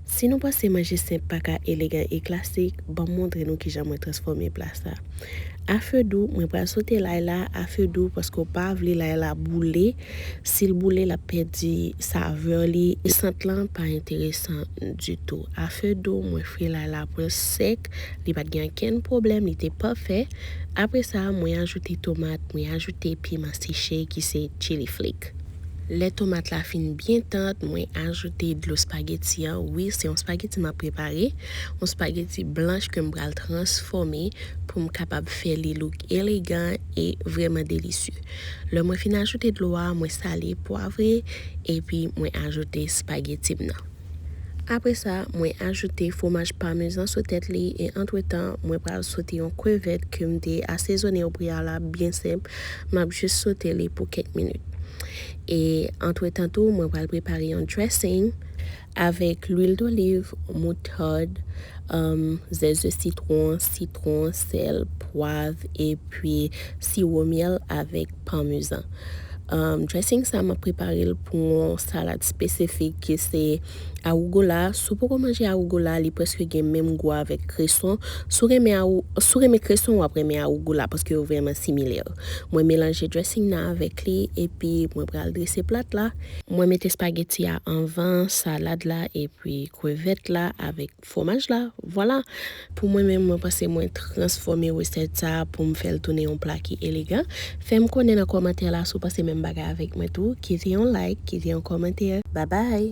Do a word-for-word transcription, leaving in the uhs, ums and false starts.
Si nou panse manje senp pa ka elegan e klasik, ban m montre nou kijan mwen transfòme pla sa. A fe dou, mwen pral sote lay la a fe dou paske w pa vle lay la boule. Si l boule, l ap pèdi savè li e sant lan pa enteresan ditou. A fe dou, mwen fri lay la pwen sèk, li pa t gen okenn pwoblèm, li te pafè. Apre sa, mwen ajoute tomat, mwen ajoute piman seche ki se chili flake. Lè tomat la fin byen tant, mwen ajoute dlo espageti an. Wi, se yon espageti m ap prepare, yon espageti blanch ke m pral transfòme pou m kapab fè li look elegan e vrèman delisye. Lè mwen fin ajoute dlo a, mwen sale, pwavre, epi mwen ajoute espageti m nan. Apre sa, mwen ajoute fwomaj pamezan sou tèt li e antretan, mwen pral sote yon krevèt ke m te asezonnen o preyalab byen senp. M ap jis sote li pou kèk minit. E antretan tou, mwen pral prepare yon dressing avèk lwil doliv, moutad, um, zès de sitwon, sitwon, sèl, pwav, epi siwo myèl avèk pamezan. Um, dressing sa, m ap prepare l pou yon salad espesifik ki se arougola. Si w poko manje arougola, li prèske gen menm gou avèk kreson. Si w renmen arou-, si w renmen kreson, w ap renmen arougola paske yo vrèman similè. Mwen melanje dressing nan avèk li, epi mwen pral drese plat la. Mwen mete espageti a anvan, salad la, epi krevèt la avèk fwomaj la. Vwala. Pou mwen menm, mwen panse mwen transfòme resèt sa pou m fè l tounen yon pla ki elegan. Fè m konnen nan kòmantè la si w panse menm bagay avèk mwen tou. Kite yon like, kite yon kòmantè. Babay!